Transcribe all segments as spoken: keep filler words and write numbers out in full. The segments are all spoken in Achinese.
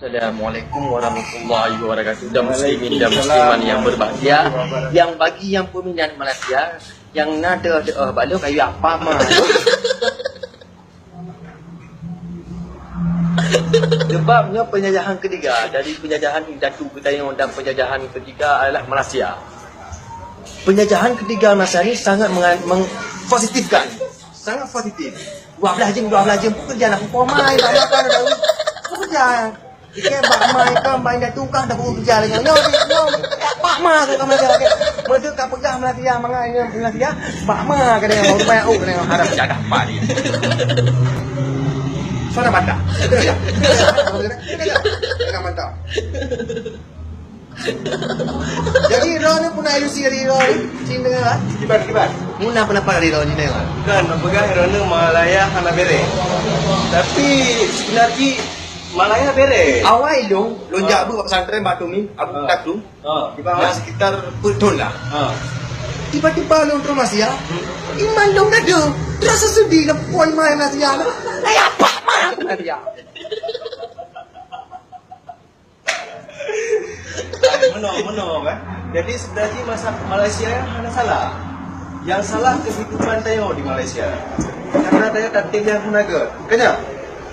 Assalamualaikum warahmatullahi wabarakatuh. Dan muslimin dan muslimat yang berbahagia, yang bagi yang peminat Malaysia, yang na teu-teu bak lôn kayu apa mah. Sebab nyoe penjajahan ketiga, dari penjajahan indatu geutanyoe dan penjajahan ketiga adalah Malaysia. Penjajahan ketiga Malaysia ni sangat menga-, meng-, positifkan. Sangat positif. Dua belas jam, dua belas jam pun kerja nak pukul mai, tak makan, tak tahu. Pun kerja. Ikan bak mai, ikan bak indatu kan dah pukul kerja lagi. Nyoe, nyoe, bak ma tu kan macam lagi. Masa ka pegang Malaysia, mangat nyoe Malaysia, bak ma ka dengan baru banyak oh, dengan harap jadah padi. Sana mantap. Sana mantap. Jadi, droeneuh pernah ilusi dari droeneuh? Cing dengar, ah? Kiban, kiban. Muna pendapat dari droeneuh, cing dengar. Bukan, nak peugah droeneuh Malaya hana bereh. Tapi, sebenarnya Malaya bereh. Awai lôn, lôn Ah. jak bak pesantren Batu Min, Abu Ah. Taklum. Ah. Kiban, Nah, ah? sekitar peuet thon lah. Ah. Tiba-tiba lôn terus masih, ah. Hmm. Iman lôn ada. Terasa sedih lah, puan main nasihat. Eh, apa mah? Nasihat. Meunoe, meunoe kan. Jadi sebenarnya masa Malaysia hana salah. Yang salah kehidupan tayo di Malaysia. Karena tayo tateh yang hana gèt. Bukannya?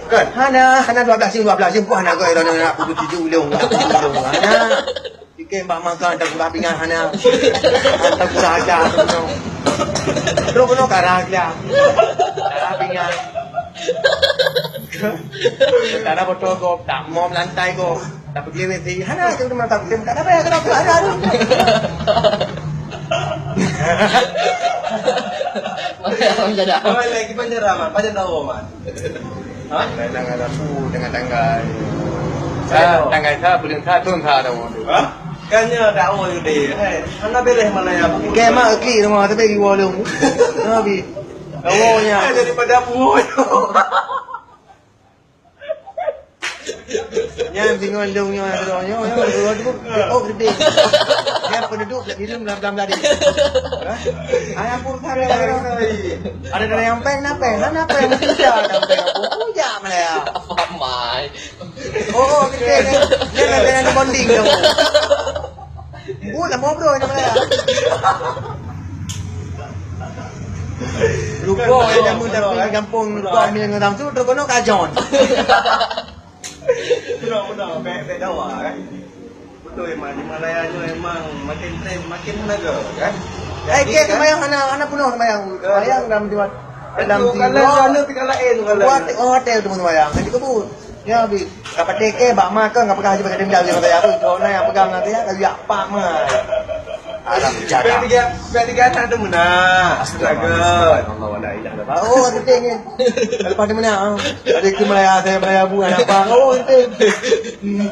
Bukan? Hana, hana dua belas jam, dua belas jam pun hana gèt. Orang nak pukul tujuh ulung, pukul tujuh ulung. Hana. Ikan bak makan, tak kurang pingan hana. Tak kurang ajar tu, no. Terus kena karah gila. Karah pingan. Tak ada botol kop, tak mau melantai kop. Tak pergi W C. Hana, tu teman tak pergi. Tak ada payah, tak ada payah. Mana orang jadah? Mana lagi penjara, Man? Banyak tahu, Man. Ha? Lain dengan aku dengan tangga. Ah, tangga sa, bulan sa, thon sa dah. Ha? Kan nyoe dakwah tu deh. Hai, hana bereh Malaya. Ke mak klik rumah tapi di warung. Nabi. Dakwahnya. Daripada buah. Nyan bingung dong nyoe, nyoe, nyoe, nyoe, nyoe, oh, gede. Nyan penduduk tak minum dalam, dalam tadi. Ha? Ayah pun sana. Ada, ada yang pen, apa? Hana pen, mesti ada pen. Oh, ya, Malaya. Apa mai? Oh, oh, kita ni, dia nak, dia nak bonding dong. Bu, lama bro, nama dia. Lupa, yang jamu tapi kampung, lupa, ambil dengan ramsu, terus kono kajon. Betul, betul. Baik, baik dawa, kan? Betul, memang di Malaya ni memang makin trend, makin tenaga, kan? Eh, Jadi, ke kan? Sembahyang hana, hana penuh sembahyang. Sembahyang dalam jimat. Dalam Itu kalau tidur. Sana tinggal lain, kalau Buat, oh, hotel tu sembahyang. Jadi kebun. Ya, bi. Kapateh ke, bak ma ke, ngapa kah haji pakai dendam, dia kata, "Ya, tu, kau nak yang pegang nanti, ya, kau ya, pak ma." Alam jadah. Pek tiga, pek tiga anak tu mana? Astaga. Astaga. Allah, wa la ilaha illallah. Oh, kata dia ni. Lepas dia mana, ah? Ada ke Malaya, saya Malaya bu, anak bang. Oh, itu. Hmm.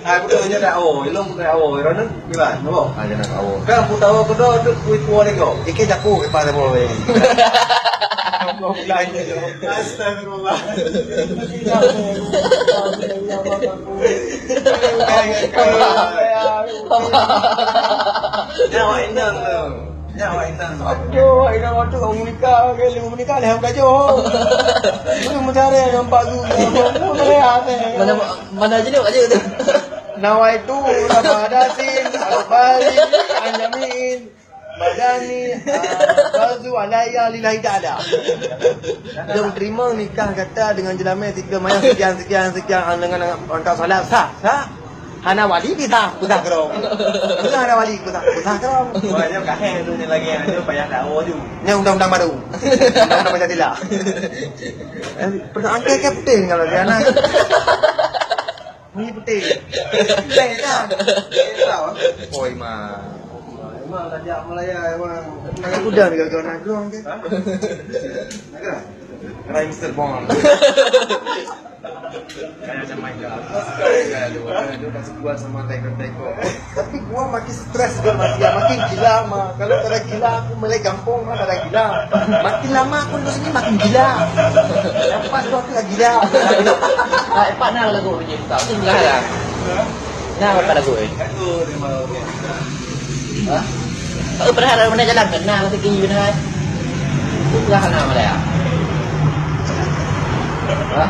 Ah, betul je dah. Oh, ilong bukan, oh, Rona, gimana? Oh. Ada nak, oh. Kan, aku tahu aku dah, tu, kui tua dia kau. Ikan jaku, lepas dia boleh. Kau pula ini, tu. Astagfirullah. Nyawa inang tu. Nyawa inang tu. Aduh, inang waktu kamu menikah, kamu menikah dah bukan jauh. Belum mencari nampak tu. Mana, mana jenuh aja tu. Nawaitu Ramadasin Al-Bali Anjamin. Madani, ah, Farzu Alaiya Lillahi Ta'ala. Lôn terima nikah gata dengan jeulaman sikeue mayang sekian, sekian, sekian, ah, dengan rangka salat sah, sah. Hana wali pisah, pisah keudroe. Hana wali pisah, pisah keudroe. Wah, nyoe kahé tu nyoe lagi, nyoe payah dakwa tu. Nyoe undang-undang baru. Undang-undang Pancasila. Eh, perasaan ke, ke penting kalau dia nak. Ni putih. Teh dah. Oi, ma. Memang tajak Malaya, memang. Aku dah dekat kau nak ke? Ha? Nak ke? Rai Mister Bond. Kayak macam Michael. Dia dah sebuah sama Tiger Tiger. Tapi gua makin stres gua makin, makin gila mah. Kalau tak ada gila aku mulai gampang mah tak ada gila. Makin lama aku duduk sini makin gila. Nampak tu aku dah gila. Ah, empat nah lagu ni. Tak tu lah. Nah, apa lagu ni? Ha? Tak pernah ada mana jalan kena masa kini benar. Tu lah nak mana ya? Ha?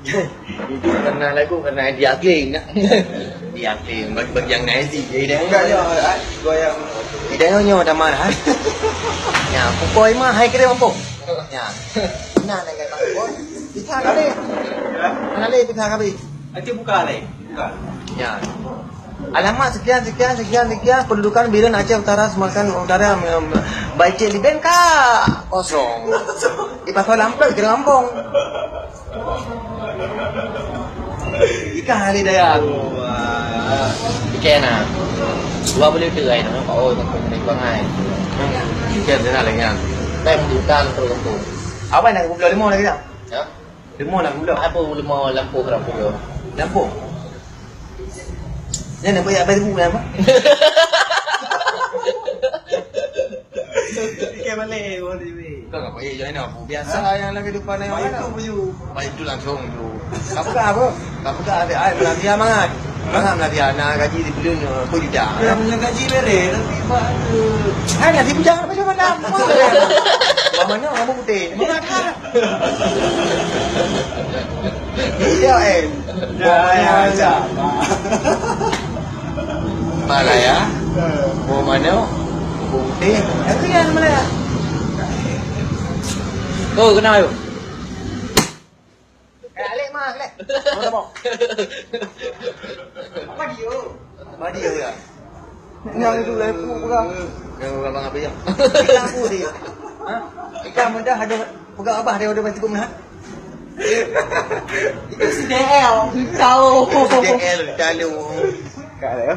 Itu karena lagu, karena dia clean. Dia clean, bagi-bagi yang nice, jadi dia enggak, ya, ah, gua yang tidak nyonya dah marah. Ya, pukul lima, hai kira mampu. Ya. Nah, nak kata pukul. Bisa kali. Mana leh, bisa kali. Nanti buka leh. Buka. Ya. Alamat sekian, sekian, sekian, sekian, pendudukan Biren Aceh Utara, Sumatera Utara, em, Baicik di Bengkak, kosong. Di Pasar Lampet, Geulampung. Ikan hari daya. Ikan na. Dua boleh tu ai na. Oh, tak boleh bangai. Ikan dia nak lagi. Tem di hutan terus kampung. Apa nak kumpul lima lagi dah? Ya. Lima nak kumpul. Apa lima lampu kerap kumpul? Lampu. Jangan nampak ya baru bukan apa? Ikan balik, oh, dia. Kau tak payah join aku. Biasa yang lagi depan yang mana? Itu punya. Baik tu langsung tu. Kau pegang apa? Kau pegang ada ai, Malaysia mangat. Mangat Malaysia, nak gaji di bulan, eh, dua juta. Yang punya gaji bere, tapi buat tu. Hai, gaji bujang, apa cuma enam? Buat mana? Rambut putih. Mangat. Ya, eh. Buat mana aja? Malaya. Buah manok. Putih. Tapi yang Malaya. Oh, kenal tu? Eh, Alik mah, Alik. Apa dia? Apa dia ya? Yang itu lah, itu pegang. Yang orang abang ya. Pegang aku dia. Ha? Ikan mudah ada pegang abah dia udah bantu guna. Itu si D L, tahu. D L, tahu. Kak, ya.